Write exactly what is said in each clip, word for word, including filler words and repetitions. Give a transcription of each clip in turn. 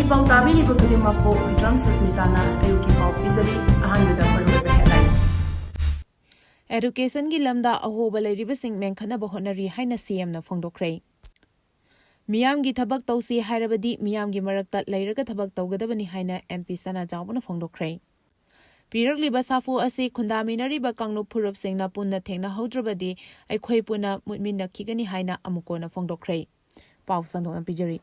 ꯄꯥꯎ ꯇꯥꯕꯤꯔꯤꯕ ꯈꯨꯗꯤꯡꯃꯛꯄꯨ ꯍꯨꯏꯗ꯭ꯔꯝ ꯁꯨꯁꯃꯤꯇꯥꯅ ꯑꯌꯨꯛꯀꯤ ꯄꯥꯎ ꯄꯤꯖꯔꯤ꯫ ꯑꯍꯥꯟꯕꯗ ꯃꯔꯨꯑꯣꯏꯕ headline꯫ Educationꯒꯤ ꯂꯝꯗ ꯑꯍꯣꯕ ꯂꯩꯔꯤꯕꯁꯤꯡ ꯃꯦꯟꯈꯠꯅꯕ ꯍꯣꯠꯅꯔꯤ ꯍꯥꯏꯅ CMꯅ ꯐꯣꯡꯗꯣꯛꯈ꯭ꯔꯦ꯫ ꯃꯤꯌꯥꯝꯒꯤ ꯊꯕꯛ ꯇꯧꯁꯤ ꯍꯥꯏꯔꯕꯗꯤ ꯃꯤꯌꯥꯝꯒꯤ ꯃꯔꯛꯇ ꯂꯩꯔꯒ ꯊꯕꯛ ꯇꯧꯒꯗꯕꯅꯤ ꯍꯥꯏꯅ MP ꯁꯅꯥꯖꯥꯎꯕꯅ ꯐꯣꯡꯗꯣꯛꯈ꯭ꯔꯦ꯫ ꯄꯤꯔꯛꯂꯤꯕ ꯁꯥꯐꯨ ꯑꯁꯤ ꯈꯨꯟꯗꯥꯃꯤꯟꯅꯔꯤꯕ ꯀꯥꯡꯂꯨꯞ ꯐꯨꯔꯨꯞꯁꯤꯡꯅ ꯄꯨꯟꯅ ꯊꯦꯡꯅꯍꯧꯗ꯭ꯔꯕꯗꯤ ꯑꯩꯈꯣꯏ ꯄꯨꯟꯅ ꯃꯨꯠꯃꯤꯟꯅꯈꯤꯒꯅꯤ ꯍꯥꯏꯅ ꯑꯃꯨꯛ ꯀꯣꯟꯅ ꯐꯣꯡꯗꯣꯛꯈ꯭ꯔꯦ꯫ ꯄꯥꯎ ꯁꯟꯗꯣꯛꯅ ꯄꯤꯖꯔꯤ꯫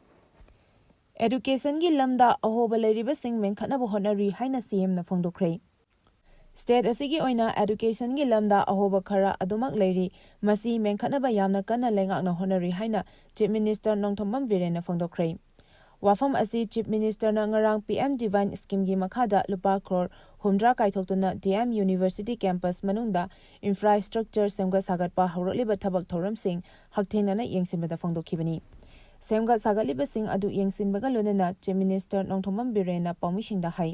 Educationꯒꯤ ꯂꯝꯗ ꯑꯍꯣꯕ ꯂꯩꯔꯤꯕꯁꯤꯡ ꯃꯦꯟꯈꯠꯅꯕ ꯍꯣꯠꯅꯔꯤ ꯍꯥꯏꯅ CMꯅ ꯐꯣꯡꯗꯣꯛꯈ꯭ꯔꯦ꯫ State ꯑꯁꯤꯒꯤ ꯑꯣꯏꯅ educationꯒꯤ ꯂꯝꯗ ꯑꯍꯣꯕ ꯈꯔ ꯑꯗꯨꯃꯛ ꯂꯩꯔꯤ꯫ ꯃꯁꯤ ꯃꯦꯟꯈꯠꯅꯕ ꯌꯥꯝꯅ ꯀꯟꯅ ꯂꯩꯉꯥꯛꯅ ꯍꯣꯠꯅꯔꯤ ꯍꯥꯏꯅ Chief Minister ꯅꯣꯡꯊꯣꯝꯕꯝ ꯕꯤꯔꯦꯟꯅ ꯐꯣꯡꯗꯣꯛꯈ꯭ꯔꯦ꯫ ꯋꯥꯐꯝ ꯑꯁꯤ Chief Ministerꯅ ꯉꯔꯥꯡ PM DIGIN schemeꯒꯤ ꯃꯈꯥꯗ ꯂꯨꯄꯥ ꯀ꯭ꯔꯣꯔ ꯍꯨꯝꯗ꯭ꯔꯥ ꯀꯥꯏꯊꯣꯛꯇꯨꯅ DM University campus ꯃꯅꯨꯡꯗ infrastructure ꯁꯦꯝꯒꯠ ꯁꯥꯒꯠꯄ ꯍꯧꯔꯛꯂꯤꯕ ꯊꯕꯛ ꯊꯧꯔꯝꯁꯤꯡ ꯍꯛꯊꯦꯡꯅꯅ ꯌꯦꯡꯁꯤꯟꯕꯗ ꯐꯣꯡꯗꯣꯛꯈꯤꯕꯅꯤ꯫ ꯁꯦꯝꯒꯠ ꯁꯥꯒꯠꯂꯤꯕꯁꯤꯡ ꯑꯗꯨ ꯌꯦꯡꯁꯤꯟꯕꯒ ꯂꯣꯏꯅꯅ Chief Minister ꯅꯣꯡꯊꯣꯝꯕꯝ ꯕꯤꯔꯦꯟꯅ ꯄꯥꯎꯃꯤꯁꯤꯡꯗ ꯍꯥꯏ,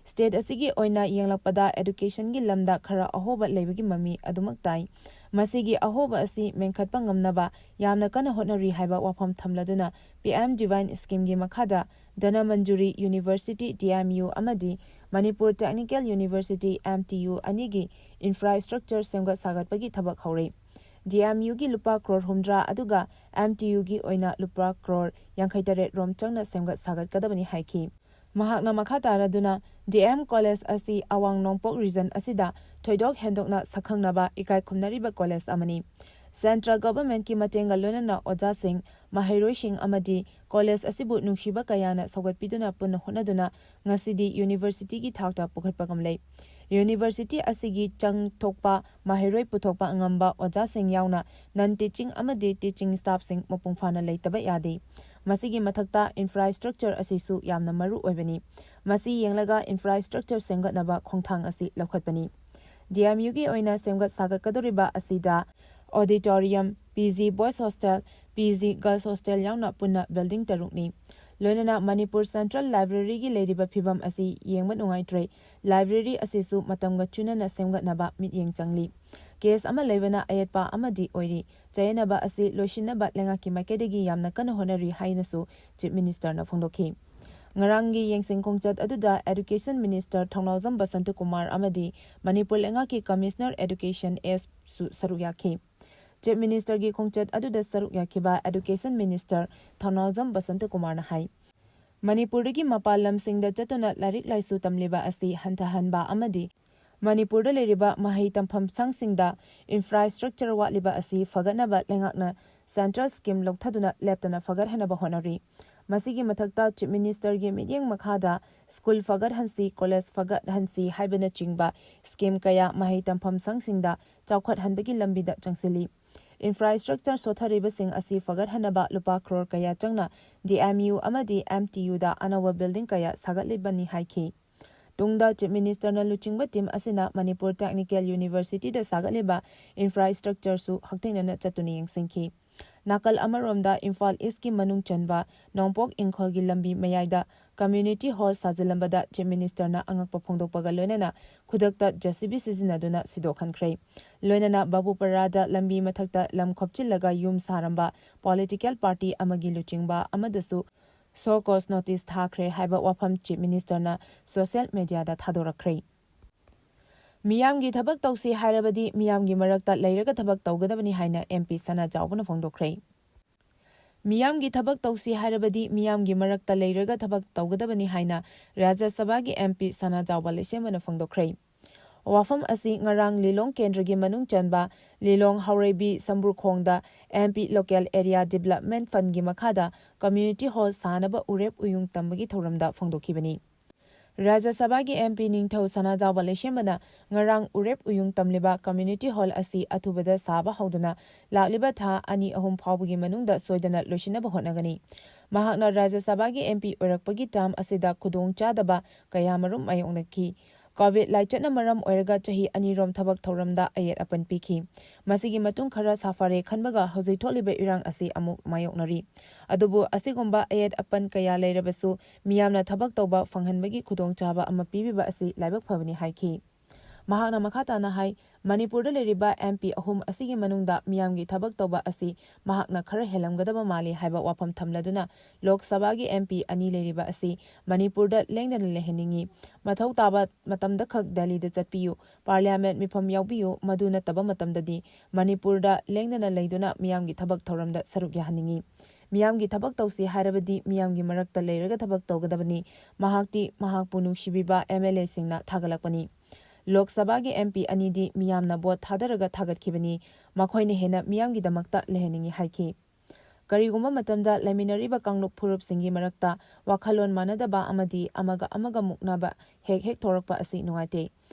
state ꯑꯁꯤꯒꯤ ꯑꯣꯏꯅ ꯌꯦꯡꯂꯛꯄꯗ educationꯒꯤ ꯂꯝꯗ ꯈꯔ ꯑꯍꯣꯕ ꯂꯩꯕꯒꯤ ꯃꯃꯤ ꯑꯗꯨꯃꯛ ꯇꯥꯏ꯫ ꯃꯁꯤꯒꯤ ꯑꯍꯣꯕ ꯑꯁꯤ ꯃꯦꯟꯈꯠꯄ ꯉꯝꯅꯕ ꯌꯥꯝꯅ ꯀꯟꯅ ꯍꯣꯠꯅꯔꯤ ꯍꯥꯏꯕ ꯋꯥꯐꯝ ꯊꯝꯂꯗꯨꯅ PM DIGIN schemeꯒꯤ ꯃꯈꯥꯗ ꯙꯅꯃꯟꯖꯨꯔꯤ University, DMU, ꯑꯃꯗꯤ Manipur Technical University, MTU, ꯑꯅꯤꯒꯤ infrastructure ꯁꯦꯝꯒꯠ ꯁꯥꯒꯠꯄꯒꯤ ꯊꯕꯛ ꯍꯧꯔꯦ꯫ DMUꯒꯤ ꯂꯨꯄꯥ ꯀ꯭ꯔꯣꯔ ꯍꯨꯝꯗ꯭ꯔꯥ ꯑꯗꯨꯒ MTUꯒꯤ ꯑꯣꯏꯅ ꯂꯨꯄꯥ ꯀ꯭ꯔꯣꯔ ꯌꯥꯡꯈꯩ ꯇꯔꯦꯠ ꯔꯣꯝ ꯆꯪꯅ ꯁꯦꯝꯒꯠ ꯁꯥꯒꯠꯀꯗꯕꯅꯤ ꯍꯥꯏꯈꯤ꯫ ꯃꯍꯥꯛꯅ ꯃꯈꯥ ꯇꯥꯔꯗꯨꯅ, DM college ꯑꯁꯤ ꯑꯋꯥꯡ ꯅꯣꯡꯄꯣꯛ region ꯑꯁꯤꯗ ꯊꯣꯏꯗꯣꯛ ꯍꯦꯟꯗꯣꯛꯅ ꯁꯛꯈꯪꯅꯕ ꯏꯀꯥꯏ ꯈꯨꯝꯅꯔꯤꯕ college ꯑꯃꯅꯤ꯫ Central governmentꯀꯤ ꯃꯇꯦꯡꯒ ꯂꯣꯏꯅꯅ ꯑꯣꯖꯥꯁꯤꯡ, ꯃꯍꯩꯔꯣꯏꯁꯤꯡ ꯑꯃꯗꯤ college ꯑꯁꯤꯕꯨ ꯅꯨꯡꯁꯤꯕ ꯀꯌꯥꯅ ꯁꯧꯒꯠꯄꯤꯗꯨꯅ ꯄꯨꯟꯅ ꯍꯣꯠꯅꯗꯨꯅ ꯉꯁꯤꯗꯤ universityꯒꯤ ꯊꯥꯛꯇ ꯄꯨꯈꯠꯄ ꯉꯝꯂꯦ꯫ University ꯑꯁꯤꯒꯤ ꯆꯪ ꯊꯣꯛꯄ ꯃꯍꯩꯔꯣꯏ ꯄꯨꯊꯣꯛꯄ ꯉꯝꯕ ꯑꯣꯖꯥꯁꯤꯡ ꯌꯥꯎꯅ non teaching ꯑꯃꯗꯤ teaching staffꯁꯤꯡ ꯃꯄꯨꯡ ꯐꯥꯅ ꯂꯩꯇꯕ ꯌꯥꯗꯦ꯫ ꯃꯁꯤꯒꯤ ꯃꯊꯛꯇ infrastructure ꯑꯁꯤꯁꯨ ꯌꯥꯝꯅ ꯃꯔꯨ ꯑꯣꯏꯕꯅꯤ꯫ ꯃꯁꯤ ꯌꯦꯡꯂꯒ infrastructure ꯁꯦꯝꯒꯠꯅꯕ ꯈꯣꯡꯊꯥꯡ ꯑꯁꯤ ꯂꯧꯈꯠꯄꯅꯤ꯫ DMUꯒꯤ ꯑꯣꯏꯅ ꯁꯦꯝꯒꯠ ꯁꯥꯒꯠꯀꯗꯧꯔꯤꯕ ꯑꯁꯤꯗ auditorium, PG boys hostel, PG girls hostel ꯌꯥꯎꯅ ꯄꯨꯟꯅ building ꯇꯔꯨꯛꯅꯤ꯫ ꯂꯣꯏꯅꯅ ꯃꯅꯤꯄꯨꯔ Central Libraryꯒꯤ ꯂꯩꯔꯤꯕ ꯐꯤꯕꯝ ꯑꯁꯤ ꯌꯦꯡꯕ ꯅꯨꯡꯉꯥꯏꯇ꯭ꯔꯦ꯫ Library ꯑꯁꯤꯁꯨ ꯃꯇꯝꯒ ꯆꯨꯅꯅ ꯁꯦꯝꯒꯠꯅꯕ ꯃꯤꯠꯌꯦꯡ ꯆꯪꯂꯤ꯫ Case ꯑꯃ ꯂꯩꯕꯅ ꯑꯌꯦꯠꯄ ꯑꯃꯗꯤ ꯑꯣꯏꯔꯤ꯫ ꯆꯌꯦꯠꯅꯕ ꯑꯁꯤ ꯂꯣꯏꯁꯤꯟꯅꯕ ꯂꯩꯉꯥꯛꯀꯤ ꯃꯥꯏꯀꯩꯗꯒꯤ ꯌꯥꯝꯅ ꯀꯟꯅ ꯍꯣꯠꯅꯔꯤ ꯍꯥꯏꯅꯁꯨ Chief Ministerꯅ ꯐꯣꯡꯗꯣꯛꯈꯤ꯫ ꯉꯔꯥꯡꯒꯤ ꯌꯦꯡꯁꯤꯟ ꯈꯣꯡꯆꯠ ꯑꯗꯨꯗ Education Minister ꯊꯧꯅꯥꯎꯖꯝ ꯕꯁꯟꯇ ꯀꯨꯃꯥꯔ ꯑꯃꯗꯤ ꯃꯅꯤꯄꯨꯔ ꯂꯩꯉꯥꯛꯀꯤ Commissioner Education S ꯁꯨ ꯁꯔꯨꯛ ꯌꯥꯈꯤ꯫ Chief Ministerꯒꯤ ꯈꯣꯡꯆꯠ ꯑꯗꯨꯗ ꯁꯔꯨꯛ ꯌꯥꯈꯤꯕ Education Minister ꯊꯧꯅꯥꯎꯖꯝ ꯕꯁꯟꯇ ꯀꯨꯃꯥꯔꯅ ꯍꯥꯏ, ꯃꯅꯤꯄꯨꯔꯗꯒꯤ ꯃꯄꯥꯟ ꯂꯝꯁꯤꯡꯗ ꯆꯠꯇꯨꯅ ꯂꯥꯏꯔꯤꯛ ꯂꯥꯏꯁꯨ ꯇꯝꯂꯤꯕ ꯑꯁꯤ ꯍꯟꯊꯍꯟꯕ ꯑꯃꯗꯤ ꯃꯅꯤꯄꯨꯔꯗ ꯂꯩꯔꯤꯕ ꯃꯍꯩ ꯇꯝꯐꯝ ꯁꯪꯁꯤꯡꯗ infrastructure ꯋꯥꯠꯂꯤꯕ ꯑꯁꯤ ꯐꯒꯠꯅꯕ ꯂꯩꯉꯥꯛꯅ central scheme ꯂꯧꯊꯗꯨꯅ ꯂꯦꯞꯇꯅ ꯐꯒꯠꯍꯟꯅꯕ ꯍꯣꯠꯅꯔꯤ꯫ ꯃꯁꯤꯒꯤ ꯃꯊꯛꯇ Chief Ministerꯒꯤ ꯃꯤꯠꯌꯦꯡ ꯃꯈꯥꯗ school ꯐꯒꯠꯍꯟꯁꯤ, college ꯐꯒꯠꯍꯟꯁꯤ ꯍꯥꯏꯕꯅꯆꯤꯡꯕ scheme ꯀꯌꯥ ꯃꯍꯩ ꯇꯝꯐꯝ ꯁꯪꯁꯤꯡꯗ ꯆꯥꯎꯈꯠꯍꯟꯕꯒꯤ ꯂꯝꯕꯤꯗ ꯆꯪꯁꯤꯜꯂꯤ꯫ Infrastructure ꯁꯣꯠꯊꯔꯤꯕꯁꯤꯡ ꯑꯁꯤ ꯐꯒꯠꯍꯟꯅꯕ ꯂꯨꯄꯥ crore ꯀꯌꯥ ꯆꯪꯅ D M U ꯑꯃꯗꯤ M T Uꯗ ꯑꯅꯧꯕ building ꯀꯌꯥ ꯁꯥꯒꯠꯂꯤꯕꯅꯤ ꯍꯥꯏꯈꯤ꯫ ꯇꯨꯡꯗ Chief Ministerꯅ ꯂꯨꯆꯤꯡꯕ team ꯑꯁꯤꯅ ꯃꯅꯤꯄꯨꯔ Technical Universityꯗ ꯁꯥꯒꯠꯂꯤꯕ infrastructureꯁꯨ ꯍꯛꯊꯦꯡꯅꯅ ꯆꯠꯇꯨꯅ ꯌꯦꯡꯁꯤꯟꯈꯤ꯫ ꯅꯥꯀꯜ ꯑꯃꯔꯣꯝꯗ ꯏꯝꯐꯥꯜ Eastꯀꯤ ꯃꯅꯨꯡ ꯆꯟꯕ ꯅꯣꯡꯄꯣꯛ ꯏꯪꯈꯣꯜꯒꯤ ꯂꯝꯕꯤ ꯃꯌꯥꯏꯗ community hall ꯁꯥꯖꯤꯜꯂꯝꯕꯗ Chief Ministerꯅ ꯑꯉꯛꯄ ꯐꯣꯡꯗꯣꯛꯄꯒ ꯂꯣꯏꯅꯅ ꯈꯨꯗꯛꯇ J C B ꯁꯤꯖꯤꯟꯅꯗꯨꯅ ꯁꯤꯗꯣꯛꯍꯟꯈ꯭ꯔꯦ꯫ ꯂꯣꯏꯅꯅ ꯕꯥꯕꯨꯄꯔꯥꯗ ꯂꯝꯕꯤ ꯃꯊꯛꯇ ꯂꯝ ꯈꯣꯞꯆꯤꯜꯂꯒ ꯌꯨꯝ ꯁꯥꯔꯝꯕ political party ꯑꯃꯒꯤ ꯂꯨꯆꯤꯡꯕ ꯑꯃꯗꯁꯨ show cause notice ꯊꯥꯈ꯭ꯔꯦ ꯍꯥꯏꯕ ꯋꯥꯐꯝ Chief Ministerꯅ social mediaꯗ ꯊꯥꯗꯣꯔꯛꯈ꯭ꯔꯦ꯫ ꯃꯤꯌꯥꯝꯒꯤ ꯊꯕꯛ ꯇꯧꯁꯤ ꯍꯥꯏꯔꯕꯗꯤ ꯃꯤꯌꯥꯝꯒꯤ ꯃꯔꯛꯇ ꯂꯩꯔꯒ ꯊꯕꯛ ꯇꯧꯒꯗꯕꯅꯤ ꯍꯥꯏꯅ M P ꯁꯅꯥꯖꯥꯎꯕꯅ ꯐꯣꯡꯗꯣꯛꯈ꯭ꯔꯦ꯫ ꯃꯤꯌꯥꯝꯒꯤ ꯊꯕꯛ ꯇꯧꯁꯤ ꯍꯥꯏꯔꯕꯗꯤ ꯃꯤꯌꯥꯝꯒꯤ ꯃꯔꯛꯇ ꯂꯩꯔꯒ ꯊꯕꯛ ꯇꯧꯒꯗꯕꯅꯤ ꯍꯥꯏꯅ ꯔꯥꯖ꯭ꯌ ꯁꯚꯥꯒꯤ M P ꯁꯅꯥꯖꯥꯎꯕ ꯂꯩꯁꯦꯝꯕꯅ ꯐꯣꯡꯗꯣꯛꯈ꯭ꯔꯦ꯫ ꯋꯥꯐꯝ ꯑꯁꯤ ꯉꯔꯥꯡ ꯂꯤꯂꯣꯡ ꯀꯦꯟꯗ꯭ꯔꯒꯤ ꯃꯅꯨꯡ ꯆꯟꯕ ꯂꯤꯂꯣꯡ ꯍꯥꯎꯔꯩꯕꯤ ꯁꯝꯕ꯭ꯔꯨꯈꯣꯡꯗ M P Local Area Development Fundꯒꯤ ꯃꯈꯥꯗ community hall ꯁꯥꯅꯕ ꯎꯔꯦꯞ ꯎꯌꯨꯡ ꯇꯝꯕꯒꯤ ꯊꯧꯔꯝꯗ ꯐꯣꯡꯗꯣꯛꯈꯤꯕꯅꯤ꯫ ꯔꯥꯖ꯭ꯌ ꯁꯚꯥꯒꯤ M P ꯅꯤꯡꯊꯧ ꯁꯅꯥꯖꯥꯎꯕ ꯂꯩꯁꯦꯝꯕꯅ ꯉꯔꯥꯡ ꯎꯔꯦꯞ ꯎꯌꯨꯡ ꯇꯝꯂꯤꯕ community hall ꯑꯁꯤ ꯑꯊꯨꯕꯗ ꯁꯥꯕ ꯍꯧꯗꯨꯅ ꯂꯥꯛꯂꯤꯕ ꯊꯥ ꯑꯅꯤ ꯑꯍꯨꯝ ꯐꯥꯎꯕꯒꯤ ꯃꯅꯨꯡꯗ ꯁꯣꯏꯗꯅ ꯂꯣꯏꯁꯤꯟꯅꯕ ꯍꯣꯠꯅꯒꯅꯤ꯫ ꯃꯍꯥꯛꯅ ꯔꯥꯖ꯭ꯌ ꯁꯚꯥꯒꯤ M P ꯑꯣꯏꯔꯛꯄꯒꯤ term ꯑꯁꯤꯗ ꯈꯨꯗꯣꯡ ꯆꯥꯗꯕ ꯀꯌꯥ ꯃꯔꯨꯝ ꯃꯥꯌꯣꯛꯅꯈꯤ꯫ COVID ꯂꯥꯏꯆꯠꯅ ꯃꯔꯝ ꯑꯣꯏꯔꯒ ꯆꯍꯤ ꯑꯅꯤꯔꯣꯝ ꯊꯕꯛ ꯊꯧꯔꯝꯗ ꯑꯌꯦꯠ ꯑꯄꯟ ꯄꯤꯈꯤ꯫ ꯃꯁꯤꯒꯤ ꯃꯇꯨꯡ ꯈꯔ ꯁꯥꯐꯔꯦ ꯈꯟꯕꯒ ꯍꯧꯖꯤꯛ ꯊꯣꯛꯂꯤꯕ ꯏꯔꯥꯡ ꯑꯁꯤ ꯑꯃꯨꯛ ꯃꯥꯌꯣꯛꯅꯔꯤ꯫ ꯑꯗꯨꯕꯨ ꯑꯁꯤꯒꯨꯝꯕ ꯑꯌꯦꯠ ꯑꯄꯟ ꯀꯌꯥ ꯂꯩꯔꯕꯁꯨ ꯃꯤꯌꯥꯝꯅ ꯊꯕꯛ ꯇꯧꯕ ꯐꯪꯍꯟꯕꯒꯤ ꯈꯨꯗꯣꯡꯆꯥꯕ ꯑꯃ ꯄꯤꯕꯤꯕ ꯑꯁꯤ ꯂꯥꯏꯕꯛ ꯐꯕꯅꯤ ꯍꯥꯏꯈꯤ꯫ ꯃꯍꯥꯛꯅ ꯃꯈꯥ ꯇꯥꯅ ꯍꯥꯏ, ꯃꯅꯤꯄꯨꯔꯗ ꯂꯩꯔꯤꯕ M P ꯑꯍꯨꯝ ꯑꯁꯤꯒꯤ ꯃꯅꯨꯡꯗ ꯃꯤꯌꯥꯝꯒꯤ ꯊꯕꯛ ꯇꯧꯕ ꯑꯁꯤ ꯃꯍꯥꯛꯅ ꯈꯔ ꯍꯦꯜꯂꯝꯒꯗꯕ ꯃꯥꯜꯂꯤ ꯍꯥꯏꯕ ꯋꯥꯐꯝ ꯊꯝꯂꯗꯨꯅ, ꯂꯣꯛ ꯁꯚꯥꯒꯤ M P ꯑꯅꯤ ꯂꯩꯔꯤꯕ ꯑꯁꯤ ꯃꯅꯤꯄꯨꯔꯗ ꯂꯦꯡꯗꯅ ꯂꯩꯍꯟꯅꯤꯡꯏ꯫ ꯃꯊꯧ ꯇꯥꯕ ꯃꯇꯝꯗ ꯈꯛ ꯗꯦꯜꯂꯤꯗ ꯆꯠꯄꯤꯌꯨ, ꯄꯥꯔꯂꯤꯌꯥꯃꯦꯟꯠ ꯃꯤꯐꯝ ꯌꯥꯎꯕꯤꯌꯨ, ꯃꯗꯨ ꯅꯠꯇꯕ ꯃꯇꯝꯗꯗꯤ ꯃꯅꯤꯄꯨꯔꯗ ꯂꯦꯡꯗꯅ ꯂꯩꯗꯨꯅ ꯃꯤꯌꯥꯝꯒꯤ ꯊꯕꯛ ꯊꯧꯔꯝꯗ ꯁꯔꯨꯛ ꯌꯥꯍꯟꯅꯤꯡꯏ꯫ ꯃꯤꯌꯥꯝꯒꯤ ꯊꯕꯛ ꯇꯧꯁꯤ ꯍꯥꯏꯔꯕꯗꯤ ꯃꯤꯌꯥꯝꯒꯤ ꯃꯔꯛꯇ ꯂꯩꯔꯒ ꯊꯕꯛ ꯇꯧꯒꯗꯕꯅꯤ꯫ ꯃꯍꯥꯛꯇꯤ ꯃꯍꯥꯛꯄꯨ ꯅꯨꯡꯁꯤꯕꯤꯕ M L A ꯁꯤꯡꯅ ꯊꯥꯒꯠꯂꯛꯄꯅꯤ꯫ ꯂꯣꯛ ꯁꯚꯥꯒꯤ M P ꯑꯅꯤꯗꯤ ꯃꯤꯌꯥꯝꯅ ꯚꯣꯠ ꯊꯥꯗꯔꯒ ꯊꯥꯒꯠꯈꯤꯕꯅꯤ꯫ ꯃꯈꯣꯏꯅ ꯍꯦꯟꯅ ꯃꯤꯌꯥꯝꯒꯤꯗꯃꯛꯇ ꯂꯩꯍꯟꯅꯤꯡꯏ ꯍꯥꯏꯈꯤ꯫ ꯀꯔꯤꯒꯨꯝꯕ ꯃꯇꯝꯗ ꯂꯩꯃꯤꯟꯅꯔꯤꯕ ꯀꯥꯡꯂꯨꯞ ꯐꯨꯔꯨꯞꯁꯤꯡꯒꯤ ꯃꯔꯛꯇ ꯋꯥꯈꯜꯂꯣꯟ ꯃꯥꯟꯅꯗꯕ ꯑꯃꯗꯤ ꯑꯃꯒ ꯑꯃꯒ ꯃꯨꯛꯅꯕ ꯍꯦꯛ ꯍꯦꯛ ꯊꯣꯔꯛꯄ ꯑꯁꯤ ꯅꯨꯡꯉꯥꯏꯇꯦ꯫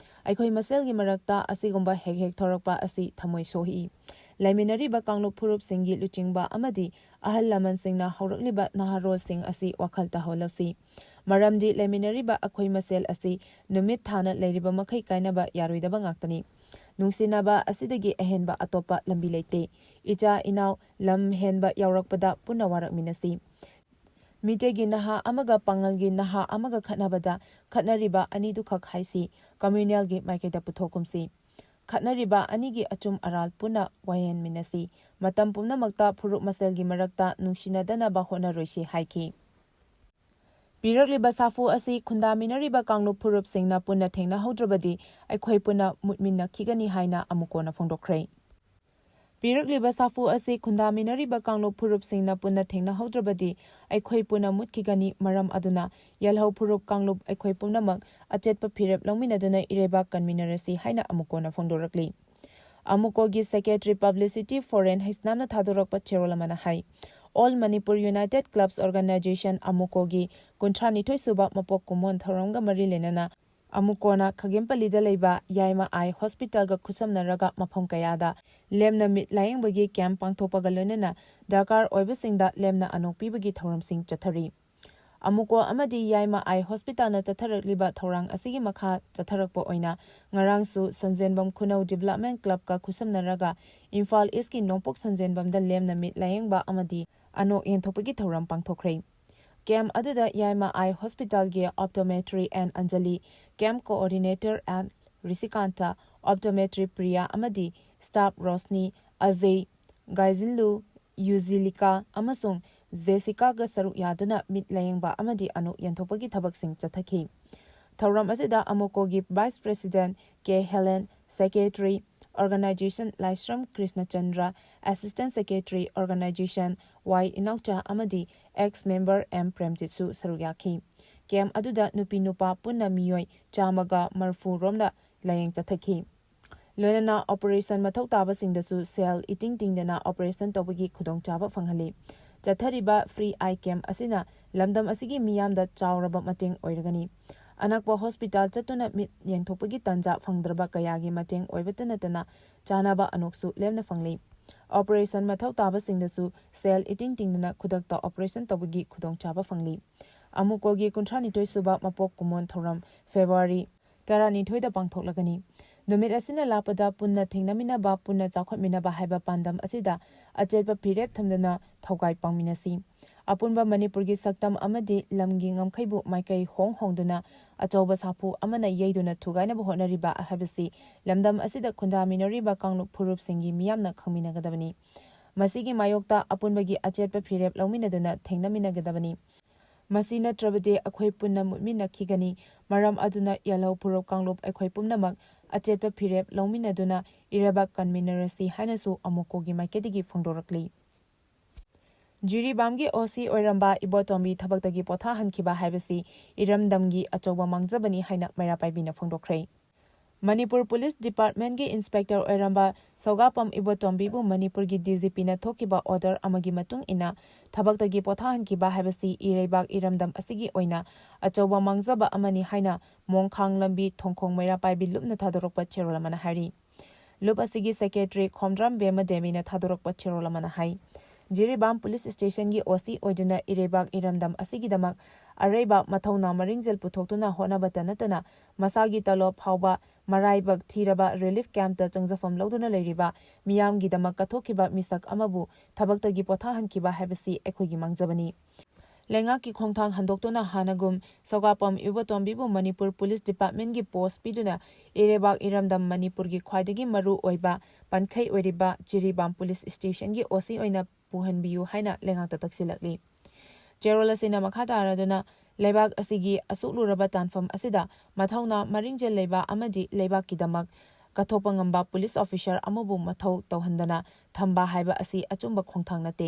ꯑꯩꯈꯣꯏ ꯃꯁꯦꯜꯒꯤ ꯃꯔꯛꯇ ꯑꯁꯤꯒꯨꯝꯕ ꯍꯦꯛ ꯍꯦꯛ ꯊꯣꯔꯛꯄ ꯑꯁꯤ ꯊꯃꯣꯏ ꯁꯣꯛꯏ꯫ ꯂꯩꯃꯤꯟꯅꯔꯤꯕ ꯀꯥꯡꯂꯨꯞ ꯐꯨꯔꯨꯞꯁꯤꯡꯒꯤ ꯂꯨꯆꯤꯡꯕ ꯑꯃꯗꯤ ꯑꯍꯜ ꯂꯃꯟꯁꯤꯡꯅ ꯍꯧꯔꯛꯂꯤꯕ ꯅꯍꯥꯔꯣꯜꯁꯤꯡ ꯑꯁꯤ ꯋꯥꯈꯜ ꯇꯥꯍꯜꯂꯁꯤ꯫ ꯃꯔꯝꯗꯤ ꯂꯩꯃꯤꯟꯅꯔꯤꯕ ꯑꯩꯈꯣꯏ ꯃꯁꯦꯜ ꯑꯁꯤ ꯅꯨꯃꯤꯠ ꯊꯥꯅ ꯂꯩꯔꯤꯕ ꯃꯈꯩ ꯀꯥꯏꯅꯕ ꯌꯥꯔꯣꯏꯗꯕ ꯉꯥꯛꯇꯅꯤ꯫ ꯅꯨꯡꯁꯤꯅꯕ ꯑꯁꯤꯗꯒꯤ ꯑꯍꯦꯟꯕ ꯑꯇꯣꯞꯄ ꯂꯝꯕꯤ ꯂꯩꯇꯦ꯫ ꯏꯆꯥ ꯏꯅꯥꯎ ꯂꯝ ꯍꯦꯟꯕ ꯌꯥꯎꯔꯛꯄꯗ ꯄꯨꯟꯅ ꯋꯥꯔꯛꯃꯤꯟꯅꯁꯤ꯫ ꯃꯤꯇꯩꯒꯤ ꯅꯍꯥ ꯑꯃꯒ ꯄꯥꯉꯜꯒꯤ ꯅꯍꯥ ꯑꯃꯒ ꯈꯠꯅꯕꯗ ꯈꯠꯅꯔꯤꯕ ꯑꯅꯤꯗꯨꯈꯛ ꯍꯥꯏꯁꯤ ꯀꯝꯃ꯭ꯌꯨꯅꯦꯜꯒꯤ ꯃꯥꯏꯀꯩꯗ ꯄꯨꯊꯣꯛꯀꯨꯝꯁꯤ꯫ ꯈꯠꯅꯔꯤꯕ ꯑꯅꯤꯒꯤ ꯑꯆꯨꯝ ꯑꯔꯥꯜ ꯄꯨꯟꯅ ꯋꯥꯌꯦꯟꯃꯤꯟꯅꯁꯤ꯫ ꯃꯇꯝ ꯄꯨꯝꯅꯃꯛꯇ ꯐꯨꯔꯨꯞ ꯃꯁꯦꯜꯒꯤ ꯃꯔꯛꯇ ꯅꯨꯡꯁꯤꯅꯗꯅꯕ ꯍꯣꯠꯅꯔꯣꯏꯁꯤ ꯍꯥꯏꯈꯤ꯫ ꯄꯤꯔꯛꯂꯤꯕ ꯁꯥꯐꯨ ꯑꯁꯤ ꯈꯨꯟꯗꯥꯃꯤꯟꯅꯔꯤꯕ ꯀꯥꯡꯂꯨꯞ ꯐꯨꯔꯨꯞꯁꯤꯡꯅ ꯄꯨꯟꯅ ꯊꯦꯡꯅꯍꯧꯗ꯭ꯔꯕꯗꯤ ꯑꯩꯈꯣꯏ ꯄꯨꯟꯅ ꯃꯨꯠꯃꯤꯟꯅꯈꯤꯒꯅꯤ ꯍꯥꯏꯅ ꯑꯃꯨꯛ ꯀꯣꯟꯅ ꯐꯣꯡꯗꯣꯛꯈ꯭ꯔꯦ꯫ ꯄꯤꯔꯛꯂꯤꯕ ꯁꯥꯐꯨ ꯑꯁꯤ ꯈꯨꯟꯗꯥꯃꯤꯟꯅꯔꯤꯕ ꯀꯥꯡꯂꯨꯞ ꯐꯨꯔꯨꯞꯁꯤꯡꯅ ꯄꯨꯟꯅ ꯊꯦꯡꯅꯍꯧꯗ꯭ꯔꯕꯗꯤ ꯑꯩꯈꯣꯏ ꯄꯨꯟꯅ ꯃꯨꯠꯈꯤꯒꯅꯤ꯫ ꯃꯔꯝ ꯑꯗꯨꯅ ꯌꯦꯜꯍꯧ ꯐꯨꯔꯨꯞ ꯀꯥꯡꯂꯨꯞ ꯑꯩꯈꯣꯏ ꯄꯨꯝꯅꯃꯛ ꯑꯆꯦꯠꯄ ꯐꯤꯔꯦꯞ ꯂꯧꯃꯤꯟꯅꯗꯨꯅ ꯏꯔꯩꯕꯥꯛ ꯀꯟꯃꯤꯟꯅꯔꯁꯤ ꯍꯥꯏꯅ ꯑꯃꯨꯛ ꯀꯣꯟꯅ ꯐꯣꯡꯗꯣꯔꯛꯂꯤ꯫ ꯑꯃꯨꯀꯣꯒꯤ ꯁꯦꯀ꯭ꯔꯦꯇꯔꯤ ꯄꯕ꯭ꯂꯤꯁꯤꯇꯤ ꯐꯣꯔꯦꯟ ꯍꯩꯁꯅꯥꯝꯅ ꯊꯥꯗꯣꯔꯛꯄ ꯆꯦꯔꯣꯜ ꯑꯃꯅ ꯍꯥꯏ꯫ All Manipur United Clubs Organisation, ꯑꯃꯨꯀꯣꯒꯤ ꯀꯨꯟꯊ꯭ꯔꯥ ꯅꯤꯊꯣꯏ ꯁꯨꯕ ꯃꯄꯣꯛ ꯀꯨꯝꯑꯣꯟ ꯊꯧꯔꯝꯒ ꯃꯔꯤ ꯂꯩꯅꯅ ꯑꯃꯨꯀꯣꯅ ꯈꯥꯒꯦꯝꯄꯜꯂꯤꯗ ꯂꯩꯕ ꯌꯥꯏꯃ ꯑꯥꯏ ꯍꯣꯁꯄꯤꯇꯥꯜꯒ ꯈꯨꯠꯁꯝꯅꯔꯒ ꯃꯐꯝ ꯀꯌꯥꯗ ꯂꯦꯝꯅ ꯃꯤꯠ ꯂꯥꯌꯦꯡꯕꯒꯤ ꯀꯦꯝꯞ ꯄꯥꯡꯊꯣꯛꯄꯒ ꯂꯣꯏꯅꯅ ꯗꯔꯀꯥꯔ ꯑꯣꯏꯕꯁꯤꯡꯗ ꯂꯦꯝꯅ ꯑꯅꯣꯛ ꯄꯤꯕꯒꯤ ꯊꯧꯔꯝꯁꯤꯡ ꯆꯠꯊꯔꯤ꯫ ꯑꯃꯨꯀꯣ ꯑꯃꯗꯤ ꯌꯥꯏꯃ ꯑꯥꯏ ꯍꯣꯁꯄꯤꯇꯥꯜꯅ ꯆꯠꯊꯔꯛꯂꯤꯕ ꯊꯧꯔꯥꯡ ꯑꯁꯤꯒꯤ ꯃꯈꯥ ꯆꯠꯊꯔꯛꯄ ꯑꯣꯏꯅ ꯉꯔꯥꯡꯁꯨ ꯁꯟꯖꯦꯟꯕꯝ ꯈꯨꯅꯧ ꯗꯤꯕꯦꯂꯞꯃꯦꯟꯠ ꯀ꯭ꯂꯕꯀ ꯈꯨꯠꯁꯝꯅꯔꯒ ꯏꯝꯐꯥꯜ ꯏꯁꯀꯤ ꯅꯣꯡꯄꯣꯛ ꯁꯟꯖꯦꯟꯕꯝꯗ ꯂꯦꯝꯅ ꯃꯤꯠ ꯂꯥꯌꯦꯡꯕ ꯑꯃꯗꯤ ꯑꯅꯣꯛ ꯌꯦꯟꯊꯣꯛꯄꯒꯤ ꯊꯧꯔꯝ ꯄꯥꯡꯊꯣꯛꯈ꯭ꯔꯦ꯫ ꯀꯦꯝꯞ ꯑꯗꯨꯗ ꯌꯥꯏꯃ ꯑꯥꯏ ꯍꯣꯁꯄꯤꯇꯥꯜꯒꯤ Optometry and Anjali camp coordinator and Rishikant, optometry Priya ꯑꯃꯗꯤ ꯁ꯭ꯇꯥꯐ ꯔꯣꯁꯅꯤ, ꯑꯖꯩ, ꯒꯥꯏꯖꯤꯟꯂꯨ, ꯌꯨꯖꯤꯂꯤꯀꯥ ꯑꯃꯁꯨꯡ ꯖꯦꯁꯤꯀꯥꯒ ꯁꯔꯨꯛ ꯌꯥꯗꯨꯅ ꯃꯤꯠ ꯂꯥꯌꯦꯡꯕ ꯑꯃꯗꯤ ꯑꯅꯣꯛ ꯌꯦꯟꯊꯣꯛꯄꯒꯤ ꯊꯕꯛꯁꯤꯡ ꯆꯠꯊꯈꯤ꯫ ꯊꯧꯔꯝ ꯑꯁꯤꯗ ꯑꯃꯣꯀꯣꯒꯤ ꯚꯥꯏꯁ ꯄ꯭ꯔꯦꯁꯤꯗꯦꯟꯠ ꯀꯦ ꯍꯦꯂꯦꯟ, ꯁꯦꯀ꯭ꯔꯦꯇꯔꯤ ꯑꯣꯔꯒꯅꯥꯏꯖꯦꯁꯟ ꯂꯥꯏꯁ꯭ꯔꯝ ꯀ꯭ꯔꯤꯁꯅꯆꯟꯗ꯭ꯔ, ꯑꯦꯁꯤꯁꯇꯦꯟꯠ ꯁꯦꯀ꯭ꯔꯦꯇꯔꯤ ꯑꯣꯔꯒꯅꯥꯏꯖꯦꯁꯟ ꯋꯥꯏ ꯏꯅꯥꯎꯆꯥ ꯑꯃꯗꯤ ꯑꯦꯛꯁ ꯃꯦꯝꯕꯔ ꯑꯦꯝ ꯄ꯭ꯔꯦꯝꯖꯤꯠꯁꯨ ꯁꯔꯨꯛ ꯌꯥꯈꯤ꯫ ꯀꯦꯝꯞ ꯑꯗꯨꯗ ꯅꯨꯄꯤ ꯅꯨꯄꯥ ꯄꯨꯟꯅ ꯃꯤꯑꯣꯏ ꯆꯥꯝꯃꯒ ꯃꯔꯤꯐꯨ ꯔꯣꯝꯗ ꯂꯥꯌꯦꯡ ꯆꯠꯊꯈꯤ꯫ ꯂꯣꯏꯅꯅ ꯑꯣꯄꯔꯦꯁꯟ ꯃꯊꯧ ꯇꯥꯕꯁꯤꯡꯗꯁꯨ ꯁꯦꯜ ꯏꯇꯤꯡ ꯇꯤꯡꯗꯅ ꯑꯣꯄꯔꯦꯁꯟ ꯇꯧꯕꯒꯤ ꯈꯨꯗꯣꯡꯆꯥꯕ ꯐꯪꯍꯜꯂꯤ꯫ ꯆꯠꯊꯔꯤꯕ ꯐ꯭ꯔꯤ ꯑꯥꯏ ꯀꯦꯝꯞ ꯑꯁꯤꯅ ꯂꯝꯗꯝ ꯑꯁꯤꯒꯤ ꯃꯤꯌꯥꯝꯗ ꯆꯥꯎꯔꯕ ꯃꯇꯦꯡ ꯑꯣꯏꯔꯒꯅꯤ꯫ ꯑꯅꯛꯄ ꯍꯣꯁꯄꯤꯇꯥꯜ ꯆꯠꯇꯨꯅ ꯃꯤꯠ ꯌꯦꯡꯊꯣꯛꯄꯒꯤ ꯇꯥꯟꯖꯥ ꯐꯪꯗ꯭ꯔꯕ ꯀꯌꯥꯒꯤ ꯃꯇꯦꯡ ꯑꯣꯏꯕꯇ ꯅꯠꯇꯅ ꯆꯥꯅꯕ ꯑꯅꯣꯛꯁꯨ ꯂꯦꯝꯅ ꯐꯪꯂꯤ꯫ ꯑꯣꯄꯔꯦꯁꯟ ꯃꯊꯧ ꯇꯥꯕꯁꯤꯡꯗꯁꯨ ꯁꯦꯜ ꯏꯇꯤꯡ ꯇꯤꯡꯗꯅ ꯈꯨꯗꯛꯇ ꯑꯣꯄꯔꯦꯁꯟ ꯇꯧꯕꯒꯤ ꯈꯨꯗꯣꯡꯆꯥꯕ ꯐꯪꯂꯤ꯫ ꯑꯃꯨꯀꯣꯒꯤ ꯀꯨꯟꯊ꯭ꯔꯥꯅꯤꯊꯣꯏ ꯁꯨꯕ ꯃꯄꯣꯛ ꯀꯨꯝꯑꯣꯟ ꯊꯧꯔꯝ ꯐꯦꯕ꯭ꯔꯨꯋꯥꯔꯤ ꯇꯔꯥꯅꯤꯊꯣꯏꯗ ꯄꯥꯡꯊꯣꯛꯂꯒꯅꯤ꯫ ꯅꯨꯃꯤꯠ ꯑꯁꯤꯅ ꯂꯥꯛꯄꯗ ꯄꯨꯟꯅ ꯊꯦꯡꯅꯃꯤꯟꯅꯕ, ꯄꯨꯟꯅ ꯆꯥꯎꯈꯠꯃꯤꯟꯅꯕ ꯍꯥꯏꯕ ꯄꯥꯟꯗꯝ ꯑꯁꯤꯗ ꯑꯆꯦꯠꯄ ꯐꯤꯔꯦꯞ ꯊꯝꯗꯨꯅ ꯊꯧꯒꯥꯏ ꯄꯥꯡꯃꯤꯟꯅꯁꯤ꯫ ꯑꯄꯨꯟꯕ ꯃꯅꯤꯄꯨꯔꯒꯤ ꯁꯛꯇꯝ ꯑꯃꯗꯤ ꯂꯝꯒꯤ ꯉꯝꯈꯩꯕꯨ ꯃꯥꯏꯀꯩ ꯍꯣꯡ ꯍꯣꯡꯗꯨꯅ ꯑꯆꯧꯕ ꯁꯥꯐꯨ ꯑꯃꯅ ꯌꯩꯗꯨꯅ ꯊꯨꯒꯥꯏꯅꯕ ꯍꯣꯠꯅꯔꯤꯕ ꯍꯥꯏꯕꯁꯤ ꯂꯝꯗꯝ ꯑꯁꯤꯗ ꯈꯨꯟꯗꯥꯃꯤꯟꯅꯔꯤꯕ ꯀꯥꯡꯂꯨꯞ ꯐꯨꯔꯨꯞꯁꯤꯡꯒꯤ ꯃꯤꯌꯥꯝꯅ ꯈꯪꯃꯤꯟꯅꯒꯗꯕꯅꯤ꯫ ꯃꯁꯤꯒꯤ ꯃꯥꯌꯣꯛꯇ ꯑꯄꯨꯟꯕꯒꯤ ꯑꯆꯦꯠꯄ ꯐꯤꯔꯦꯞ ꯂꯧꯃꯤꯟꯅꯗꯨꯅ ꯊꯦꯡꯅꯃꯤꯟꯅꯒꯗꯕꯅꯤ꯫ ꯃꯁꯤ ꯅꯠꯇ꯭ꯔꯕꯗꯤ ꯑꯩꯈꯣꯏ ꯄꯨꯟꯅ ꯃꯨꯠꯃꯤꯟꯅꯈꯤꯒꯅꯤ꯫ ꯃꯔꯝ ꯑꯗꯨꯅ ꯌꯦꯜꯍꯧ ꯐꯨꯔꯨꯞ ꯀꯥꯡꯂꯨꯞ ꯑꯩꯈꯣꯏ ꯄꯨꯝꯅꯃꯛ ꯑꯆꯦꯠꯄ ꯐꯤꯔꯦꯞ ꯂꯧꯃꯤꯟꯅꯗꯨꯅ ꯏꯔꯩꯕꯥꯛ ꯀꯟꯃꯤꯟꯅꯔꯁꯤ ꯍꯥꯏꯅꯁꯨ ꯑꯃꯨꯀꯣꯒꯤ ꯃꯥꯏꯀꯩꯗꯒꯤ ꯐꯣꯡꯗꯣꯔꯛꯂꯤ꯫ ꯖꯤꯔꯤꯕꯥꯝꯒꯤ ꯑꯣ ꯁꯤ ꯑꯣꯏꯔꯝꯕ ꯏꯕꯣꯇꯣꯝꯕꯤ ꯊꯕꯛꯇꯒꯤ ꯄꯣꯊꯥꯍꯟꯈꯤꯕ ꯍꯥꯏꯕꯁꯤ ꯏꯔꯝꯗꯝꯒꯤ ꯑꯆꯧꯕ ꯃꯥꯡꯖꯕꯅꯤ ꯍꯥꯏꯅ ꯃꯩꯔꯥ ꯄꯥꯏꯕꯤꯅ ꯐꯣꯡꯗꯣꯛꯈ꯭ꯔꯦ꯫ ꯃꯅꯤꯄꯨꯔ ꯄꯨꯂꯤꯁ ꯗꯤꯄꯥꯔꯠꯃꯦꯟꯒꯤ ꯏꯟꯁꯄꯦꯛꯇꯔ ꯑꯣꯏꯔꯝꯕ ꯁꯧꯒꯥꯄꯝ ꯏꯕꯣꯇꯣꯝꯕꯤꯕꯨ ꯃꯅꯤꯄꯨꯔꯒꯤ ꯗꯤ ꯖꯤ ꯄꯤꯅ ꯊꯣꯛꯈꯤꯕ ꯑꯣꯔꯗꯔ ꯑꯃꯒꯤ ꯃꯇꯨꯡ ꯏꯟꯅ ꯊꯕꯛꯇꯒꯤ ꯄꯣꯊꯥꯍꯟꯈꯤꯕ ꯍꯥꯏꯕꯁꯤ ꯏꯔꯩꯕꯥꯛ ꯏꯔꯝꯗꯝ ꯑꯁꯤꯒꯤ ꯑꯣꯏꯅ ꯑꯆꯧꯕ ꯃꯥꯡꯖꯕ ꯑꯃꯅꯤ ꯍꯥꯏꯅ ꯃꯣꯡꯈꯥꯡ ꯂꯝꯕꯤ ꯊꯣꯡꯈꯣꯡ ꯃꯩꯔꯥ ꯄꯥꯏꯕꯤ ꯂꯨꯞꯅ ꯊꯥꯗꯣꯔꯛꯄ ꯆꯦꯔꯣꯜ ꯑꯃꯅ ꯍꯥꯏꯔꯤ꯫ ꯂꯨꯞ ꯑꯁꯤꯒꯤ ꯁꯦꯀ꯭ꯔꯦꯇꯔꯤ ꯈꯣꯝꯗ꯭ꯔꯥꯝ ꯕꯦꯝꯃ ꯗꯦꯃꯤꯅ ꯊꯥꯗꯣꯔꯛꯄ ꯆꯦꯔꯣꯜ ꯑꯃꯅ ꯍꯥꯏ꯫ ꯖꯤꯔꯤꯕꯥꯝ ꯄꯨꯂꯤꯁ ꯁ꯭ꯇꯦꯁꯟꯒꯤ ꯑꯣ ꯁꯤ ꯑꯣꯏꯗꯨꯅ ꯏꯔꯩꯕꯥꯛ ꯏꯔꯝꯗꯝ ꯑꯁꯤꯒꯤꯗꯃꯛ ꯑꯔꯩꯕ ꯃꯊꯧꯅꯥ ꯃꯔꯤꯡꯖꯦꯜ ꯄꯨꯊꯣꯛꯇꯨꯅ ꯍꯣꯠꯅꯕꯇ ꯅꯠꯇꯅ ꯃꯁꯥꯒꯤ ꯇꯂꯣꯞ ꯐꯥꯎꯕ ꯃꯔꯥꯏꯕꯛ ꯊꯤꯔꯕ ꯔꯤꯂꯤꯐ ꯀꯦꯝꯞꯇ ꯆꯪꯖꯐꯝ ꯂꯧꯗꯨꯅ ꯂꯩꯔꯤꯕ ꯃꯤꯌꯥꯝꯒꯤꯗꯃꯛ ꯀꯠꯊꯣꯛꯈꯤꯕ ꯃꯤꯁꯛ ꯑꯃꯕꯨ ꯊꯕꯛꯇꯒꯤ ꯄꯣꯊꯥꯍꯟꯈꯤꯕ ꯍꯥꯏꯕꯁꯤ ꯑꯩꯈꯣꯏꯒꯤ ꯃꯥꯡꯖꯕꯅꯤ꯫ ꯂꯩꯉꯥꯛꯀꯤ ꯈꯣꯡꯊꯥꯡ ꯍꯟꯗꯣꯛꯇꯨꯅ ꯍꯥꯟꯅꯒꯨꯝ ꯁꯧꯒꯥꯄꯝ ꯏꯕꯣꯇꯣꯝꯕꯤꯕꯨ ꯃꯅꯤꯄꯨꯔ ꯄꯨꯂꯤꯁ ꯗꯤꯄꯥꯔꯠꯃꯦꯟꯒꯤ ꯄꯣꯁ ꯄꯤꯗꯨꯅ ꯏꯔꯩꯕꯥꯛ ꯏꯔꯝꯗꯝ ꯃꯅꯤꯄꯨꯔꯒꯤ ꯈ꯭ꯋꯥꯏꯗꯒꯤ ꯃꯔꯨ ꯑꯣꯏꯕ ꯄꯟꯈꯩ ꯑꯣꯏꯔꯤꯕ ꯖꯤꯔꯤꯕꯥꯝ ꯄꯨꯂꯤꯁ ꯁ꯭ꯇꯦꯁꯟꯒꯤ ꯑꯣ ꯁꯤ ꯑꯣꯏꯅ ꯄꯨꯍꯟꯕꯤꯌꯨ ꯍꯥꯏꯅ ꯂꯩꯉꯥꯛꯇ ꯇꯛꯁꯤꯜꯂꯛꯂꯤ꯫ ꯆꯦꯔꯣꯜ ꯑꯁꯤꯅ ꯃꯈꯥ ꯇꯥꯔꯗꯨꯅ ꯂꯩꯕꯥꯛ ꯑꯁꯤꯒꯤ ꯑꯁꯨꯛ ꯂꯨꯔꯕ ꯇꯥꯟꯐꯝ ꯑꯁꯤꯗ ꯃꯊꯧꯅꯥ ꯃꯔꯤꯡꯖꯦꯜ ꯂꯩꯕ ꯑꯃꯗꯤ ꯂꯩꯕꯥꯛꯀꯤꯗꯃꯛ ꯀꯠꯊꯣꯛꯄ ꯉꯝꯕ ꯄꯨꯂꯤꯁ ꯑꯣꯐꯤꯁꯥꯔ ꯑꯃꯕꯨ ꯃꯊꯧ ꯇꯧꯍꯟꯗꯅ ꯊꯝꯕ ꯍꯥꯏꯕ ꯑꯁꯤ ꯑꯆꯨꯝꯕ ꯈꯣꯡꯊꯥꯡ ꯅꯠꯇꯦ꯫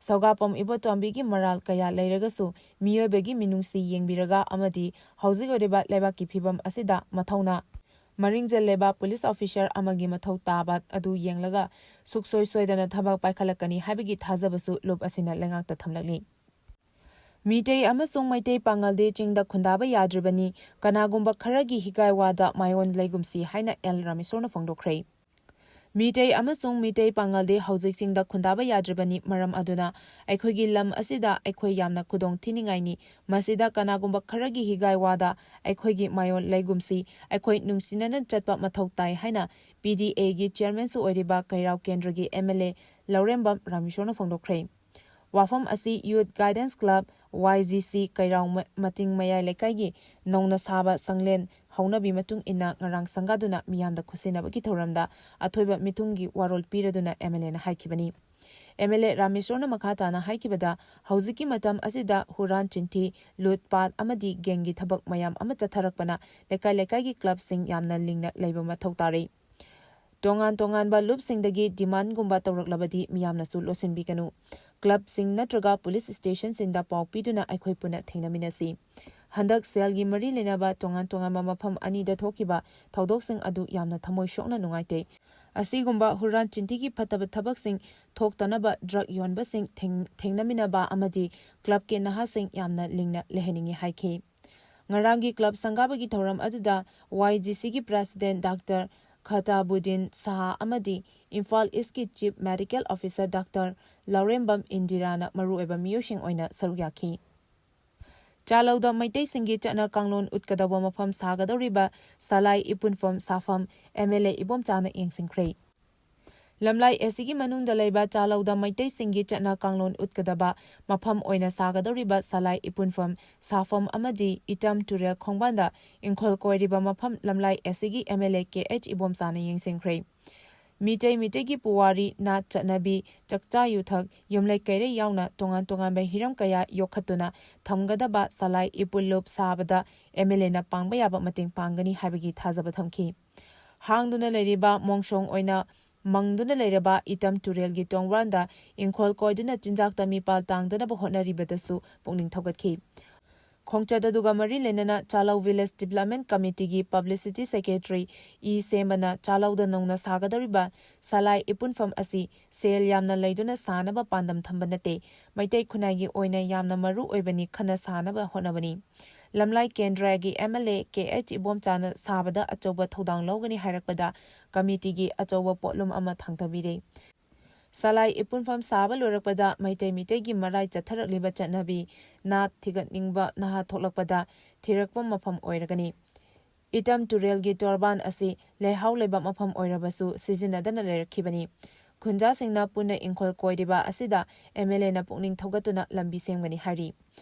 ꯁꯧꯒꯥꯄꯝ ꯏꯕꯣꯇꯣꯝꯕꯤꯒꯤ ꯃꯔꯥꯜ ꯀꯌꯥ ꯂꯩꯔꯒꯁꯨ ꯃꯤꯑꯣꯏꯕꯒꯤ ꯃꯤꯅꯨꯡꯁꯤ ꯌꯦꯡꯕꯤꯔꯒ ꯑꯃꯗꯤ ꯍꯧꯖꯤꯛ ꯑꯣꯏꯔꯤꯕ ꯂꯩꯕꯥꯛꯀꯤ ꯐꯤꯕꯝ ꯑꯁꯤꯗ ꯃꯊꯧꯅꯥ ꯃꯔꯤꯡꯖꯦꯜ ꯂꯩꯕ ꯄꯨꯂꯤꯁ ꯑꯣꯐꯤꯁꯥꯔ ꯑꯃꯒꯤ ꯃꯊꯧ ꯇꯥꯕ ꯑꯗꯨ ꯌꯦꯡꯂꯒ ꯁꯨꯛꯁꯣꯏ ꯁꯣꯏꯗꯅ ꯊꯕꯛ ꯄꯥꯏꯈꯠꯂꯛꯀꯅꯤ ꯍꯥꯏꯕꯒꯤ ꯊꯥꯖꯕꯁꯨ ꯂꯨꯞ ꯑꯁꯤꯅ ꯂꯩꯉꯥꯛꯇ ꯊꯝꯂꯛꯂꯤ꯫ ꯃꯤꯇꯩ ꯑꯃꯁꯨꯡ ꯃꯩꯇꯩ ꯄꯥꯉꯜꯗꯤ ꯆꯤꯡꯗ ꯈꯨꯟꯗꯥꯕ ꯌꯥꯗ꯭ꯔꯤꯕꯅꯤ, ꯀꯅꯥꯒꯨꯝꯕ ꯈꯔꯒꯤ ꯍꯤꯒꯥꯏ ꯋꯥꯗ ꯃꯥꯏꯑꯣꯟ ꯂꯩꯒꯨꯝꯁꯤ ꯍꯥꯏꯅ ꯑꯦꯜ ꯔꯥꯃꯦꯁꯣꯔꯅ ꯐꯣꯡꯗꯣꯛꯈ꯭ꯔꯦ꯫ ꯃꯤꯇꯩ ꯑꯃꯁꯨꯡ ꯃꯤꯇꯩ ꯄꯥꯉꯜꯗꯤ ꯍꯧꯖꯤꯛ ꯆꯤꯡꯗ ꯈꯨꯟꯗꯥꯕ ꯌꯥꯗ꯭ꯔꯤꯕꯅꯤ, ꯃꯔꯝ ꯑꯗꯨꯅ ꯑꯩꯈꯣꯏꯒꯤ ꯂꯝ ꯑꯁꯤꯗ ꯑꯩꯈꯣꯏ ꯌꯥꯝꯅ ꯈꯨꯗꯣꯡ ꯊꯤꯅꯤꯡꯉꯥꯏꯅꯤ꯫ ꯃꯁꯤꯗ ꯀꯅꯥꯒꯨꯝꯕ ꯈꯔꯒꯤ ꯍꯤꯒꯥꯏ ꯋꯥꯗ ꯑꯩꯈꯣꯏꯒꯤ ꯃꯥꯏꯑꯣꯟ ꯂꯩꯒꯨꯝꯁꯤ, ꯑꯩꯈꯣꯏ ꯅꯨꯡꯁꯤꯅꯅ ꯆꯠꯄ ꯃꯊꯧ ꯇꯥꯏ ꯍꯥꯏꯅ ꯄꯤ ꯗꯤ ꯑꯦꯒꯤ ꯆꯤꯌꯔꯃꯦꯟꯁꯨ ꯑꯣꯏꯔꯤꯕ ꯀꯩꯔꯥꯎ ꯀꯦꯟꯗ꯭ꯔꯒꯤ ꯑꯦꯝ ꯑꯦꯜ ꯑꯦ ꯂꯧꯔꯦꯝꯕꯝ ꯔꯥꯃꯦꯁꯣꯔꯅ ꯐꯣꯡꯗꯣꯛꯈ꯭ꯔꯦ꯫ ꯋꯥꯐꯝ ꯑꯁꯤ ꯌꯨꯠ ꯒꯥꯏꯗꯦꯟꯁ ꯀ꯭ꯂꯕ, ꯋꯥꯏ ꯖꯤ ꯁꯤ, ꯀꯩꯔꯥꯎ ꯃ-, ꯃꯇꯤꯡ ꯃꯌꯥꯏ ꯂꯩꯀꯥꯏꯒꯤ ꯅꯧꯅ ꯁꯥꯕ ꯁꯪꯂꯦꯟ ꯍꯧꯅꯕꯤ ꯃꯇꯨꯡ ꯏꯟꯅ ꯉꯔꯥꯡ ꯁꯪꯒꯥꯗꯨꯅ ꯃꯤꯌꯥꯝꯗ ꯈꯨꯠꯁꯤꯟꯅꯕꯒꯤ ꯊꯧꯔꯝꯗ ꯑꯊꯣꯏꯕ ꯃꯤꯊꯨꯡꯒꯤ ꯋꯥꯔꯣꯜ ꯄꯤꯔꯗꯨꯅ ꯑꯦꯝ ꯑꯦꯜ ꯑꯦꯅ ꯍꯥꯏꯈꯤꯕꯅꯤ꯫ ꯑꯦꯝ ꯑꯦꯜ ꯑꯦ ꯔꯥꯃꯦꯁꯣꯔꯅ ꯃꯈꯥ ꯇꯥꯅ ꯍꯥꯏꯈꯤꯕꯗ, ꯍꯧꯖꯤꯛꯀꯤ ꯃꯇꯝ ꯑꯁꯤꯗ ꯍꯨꯔꯥꯟ ꯆꯤꯟꯊꯤ, ꯂꯨꯠ ꯄꯥꯠ ꯑꯃꯗꯤ ꯒꯦꯡꯒꯤ ꯊꯕꯛ ꯃꯌꯥꯝ ꯑꯃ ꯆꯠꯊꯔꯛꯄꯅ ꯂꯩꯀꯥꯏ ꯂꯩꯀꯥꯏꯒꯤ ꯀ꯭ꯂꯕꯁꯤꯡ ꯌꯥꯝꯅ ꯂꯤꯡꯅ ꯂꯩꯕ ꯃꯊꯧ ꯇꯥꯔꯤ꯫ ꯇꯣꯉꯥꯟ ꯇꯣꯉꯥꯟꯕ ꯂꯨꯞꯁꯤꯡꯗꯒꯤ ꯗꯤꯃꯥꯟꯒꯨꯝꯕ ꯇꯧꯔꯛꯂꯕꯗꯤ ꯃꯤꯌꯥꯝꯅꯁꯨ ꯂꯣꯠꯁꯤꯟꯕꯤꯒꯅꯨ꯫ ꯀ꯭ꯂꯕꯁꯤꯡ ꯅꯠꯇ꯭ꯔꯒ ꯄꯨꯂꯤꯁ ꯁ꯭ꯇꯦꯁꯟꯁꯤꯡꯗ ꯄꯥꯎ ꯄꯤꯗꯨꯅ ꯑꯩꯈꯣꯏ ꯄꯨꯟꯅ ꯊꯦꯡꯅꯃꯤꯟꯅꯁꯤ꯫ ꯍꯟꯗꯛ ꯁꯦꯜꯒꯤ ꯃꯔꯤ ꯂꯩꯅꯕ ꯇꯣꯉꯥꯟ ꯇꯣꯉꯥꯟꯕ ꯃꯐꯝ ꯑꯅꯤꯗ ꯊꯣꯛꯈꯤꯕ ꯊꯧꯗꯣꯛꯁꯤꯡ ꯑꯗꯨ ꯌꯥꯝꯅ ꯊꯃꯣꯏ ꯁꯣꯛꯅ ꯅꯨꯡꯉꯥꯏꯇꯦ꯫ ꯑꯁꯤꯒꯨꯝꯕ ꯍꯨꯔꯥꯟ ꯆꯤꯟꯊꯤꯒꯤ ꯐꯠꯇꯕ ꯊꯕꯛꯁꯤꯡ ꯊꯣꯛꯇꯅꯕ ꯗ꯭ꯔꯒ ꯌꯣꯟꯕꯁꯤꯡ ꯊꯦꯡ-, ꯊꯦꯡꯅꯃꯤꯟꯅꯕ ꯑꯃꯗꯤ ꯀ꯭ꯂꯕꯀꯤ ꯅꯍꯥꯁꯤꯡ ꯌꯥꯝꯅ ꯂꯤꯡꯅ ꯂꯩꯍꯟꯅꯤꯡꯏ ꯍꯥꯏꯈꯤ꯫ ꯉꯔꯥꯡꯒꯤ ꯀ꯭ꯂꯕ ꯁꯪꯒꯥꯕꯒꯤ ꯊꯧꯔꯝ ꯑꯗꯨꯗ ꯋꯥꯏ ꯖꯤ ꯁꯤꯒꯤ ꯄ꯭ꯔꯦꯁꯤꯗꯦꯟꯠ ꯗꯥꯛꯇꯔ ꯈꯇꯥꯕꯨꯗꯤꯟ ꯁꯥꯍ ꯑꯃꯗꯤ ꯏꯝꯐꯥꯜ ꯏꯁꯀꯤ ꯆꯤꯐ ꯃꯦꯗꯤꯀꯦꯜ ꯑꯣꯐꯤꯁꯥꯔ ꯗꯥꯛꯇꯔ ꯂꯧꯔꯦꯝꯕꯝ ꯏꯟꯗꯤꯔꯥꯅ ꯃꯔꯨꯑꯣꯏꯕ ꯃꯤꯑꯣꯏꯁꯤꯡ ꯑꯣꯏꯅ ꯁꯔꯨꯛ ꯌꯥꯈꯤ꯫ ꯆꯥꯂꯧꯗ ꯃꯩꯇꯩꯁꯤꯡꯒꯤ ꯆꯠꯅ ꯀꯥꯡꯂꯣꯟ ꯎꯠꯀꯗꯧꯕ ꯃꯐꯝ ꯁꯥꯒꯗꯧꯔꯤꯕ ꯁꯂꯥꯏ ꯏꯄꯨꯟꯐꯝ ꯁꯥꯐꯝ ꯑꯦꯝ ꯑꯦꯜ ꯑꯦ ꯏꯕꯣꯝꯆꯥꯅ ꯌꯦꯡꯁꯤꯟꯈ꯭ꯔꯦ꯫ ꯂꯝꯂꯥꯏ ꯑꯦꯁꯤꯒꯤ ꯃꯅꯨꯡꯗ ꯂꯩꯕ ꯆꯥꯂꯧꯗ ꯃꯩꯇꯩꯁꯤꯡꯒꯤ ꯆꯠꯅ ꯀꯥꯡꯂꯣꯟ ꯎꯠꯀꯗꯕ ꯃꯐꯝ ꯑꯣꯏꯅ ꯁꯥꯒꯗꯧꯔꯤꯕ ꯁꯂꯥꯏ ꯏꯄꯨꯟꯐꯝ ꯁꯥꯐꯝ ꯑꯃꯗꯤ ꯏꯇꯝ ꯇꯨꯔꯦꯜ ꯈꯣꯡꯕꯥꯟꯗ ꯏꯪꯈꯣꯜ ꯀꯣꯏꯔꯤꯕ ꯃꯐꯝ ꯂꯝꯂꯥꯏ ꯑꯦꯁꯤꯒꯤ M L A K H ꯏꯕꯣꯝꯆꯥꯅ ꯌꯦꯡꯁꯤꯟꯈ꯭ꯔꯦ꯫ ꯃꯤꯇꯩ ꯃꯤꯇꯩꯒꯤ ꯄꯨꯋꯥꯔꯤ, ꯅꯥꯠ ꯆꯠꯅꯕꯤ, ꯆꯥꯛꯆꯥ ꯌꯨꯊꯛ, ꯌꯨꯝꯂꯩ ꯀꯩꯔꯩ ꯌꯥꯎꯅ ꯇꯣꯉꯥꯟ ꯇꯣꯉꯥꯟꯕ ꯍꯤꯔꯝ ꯀꯌꯥ ꯌꯣꯛꯈꯠꯇꯨꯅ ꯊꯝꯒꯗꯕ ꯁꯂꯥꯏ ꯏꯄꯨꯜꯂꯨꯞ ꯁꯥꯕꯗ ꯑꯦꯝ ꯑꯦꯜ ꯑꯦꯅ ꯄꯥꯡꯕ ꯌꯥꯕ ꯃꯇꯦꯡ ꯄꯥꯡꯒꯅꯤ ꯍꯥꯏꯕꯒꯤ ꯊꯥꯖꯕ ꯊꯝꯈꯤ꯫ ꯍꯥꯡꯗꯨꯅ ꯂꯩꯔꯤꯕ ꯃꯣꯡꯁꯣꯡ ꯑꯣꯏꯅ ꯃꯪꯗꯨꯅ ꯂꯩꯔꯕ ꯏꯇꯝ ꯇꯨꯔꯦꯜꯒꯤ ꯇꯣꯡꯕꯥꯟꯗ ꯏꯪꯈꯣꯜ ꯀꯣꯏꯗꯨꯅ ꯆꯤꯟꯖꯥꯛꯇ ꯃꯤꯄꯥꯜ ꯇꯥꯡꯗꯅꯕ ꯍꯣꯠꯅꯔꯤꯕꯗꯁꯨ ꯄꯨꯛꯅꯤꯡ ꯊꯧꯒꯠꯈꯤ꯫ ꯈꯣꯡꯆꯠ ꯑꯗꯨꯒ ꯃꯔꯤ ꯂꯩꯅꯅ ꯆꯥꯂꯧ village development ꯀꯃꯤꯇꯤꯒꯤ publicity secretary E ꯁꯦꯝꯕꯅ ꯆꯥꯂꯧꯗ ꯅꯧꯅ ꯁꯥꯒꯗꯧꯔꯤꯕ ꯁꯂꯥꯏ ꯏꯄꯨꯟꯐꯝ ꯑꯁꯤ ꯁꯦꯜ ꯌꯥꯝꯅ ꯂꯩꯗꯨꯅ ꯁꯥꯅꯕ ꯄꯥꯟꯗꯝ ꯊꯝꯕ ꯅꯠꯇꯦ, ꯃꯩꯇꯩ ꯈꯨꯟꯅꯥꯏꯒꯤ ꯑꯣꯏꯅ ꯌꯥꯝꯅ ꯃꯔꯨ ꯑꯣꯏꯕꯅꯤ ꯈꯟꯅ ꯁꯥꯅꯕ ꯍꯣꯠꯅꯕꯅꯤ꯫ ꯂꯝꯂꯥꯏ ꯀꯦꯟꯗ꯭ꯔꯒꯤ M L A K H ꯏꯕꯣꯝꯆꯥꯅ ꯁꯥꯕꯗ ꯑꯆꯧꯕ ꯊꯧꯗꯥꯡ ꯂꯧꯒꯅꯤ ꯍꯥꯏꯔꯛꯄꯗ ꯀꯃꯤꯇꯤꯒꯤ ꯑꯆꯧꯕ ꯄꯣꯠꯂꯨꯝ ꯑꯃ ꯊꯥꯡꯊꯕꯤꯔꯦ꯫ ꯁꯂꯥꯏ ꯏꯄꯨꯟꯐꯝ ꯁꯥꯕ ꯂꯣꯏꯔꯛꯄꯗ ꯃꯩꯇꯩ ꯃꯤꯇꯩꯒꯤ ꯃꯔꯥꯏ ꯆꯠꯊꯔꯛꯂꯤꯕ ꯆꯠꯅꯕꯤ, ꯅꯥꯠ ꯊꯤꯒꯠꯅꯤꯡꯕ ꯅꯍꯥ ꯊꯣꯛꯂꯛꯄꯗ ꯊꯤꯔꯛꯄ ꯃꯐꯝ ꯑꯣꯏꯔꯒꯅꯤ꯫ ꯏꯇꯝ ꯇꯨꯔꯦꯜꯒꯤ ꯇꯣꯔꯕꯥꯟ ꯑꯁꯤ ꯂꯩꯍꯥꯎ ꯂꯩꯕ ꯃꯐꯝ ꯑꯣꯏꯔꯕꯁꯨ ꯁꯤꯖꯤꯟꯅꯗꯅ ꯂꯩꯔꯛꯈꯤꯕꯅꯤ꯫ ꯈꯨꯟꯖꯥꯁꯤꯡꯅ ꯄꯨꯟꯅ ꯏꯪꯈꯣꯜ ꯀꯣꯏꯔꯤꯕ ꯑꯁꯤꯗ ꯑꯦꯝ ꯑꯦꯜ ꯑꯦꯅ ꯄꯨꯛꯅꯤꯡ ꯊꯧꯒꯠꯇꯨꯅ ꯂꯝꯕꯤ ꯁꯦꯝꯒꯅꯤ ꯍꯥꯏꯔꯤ꯫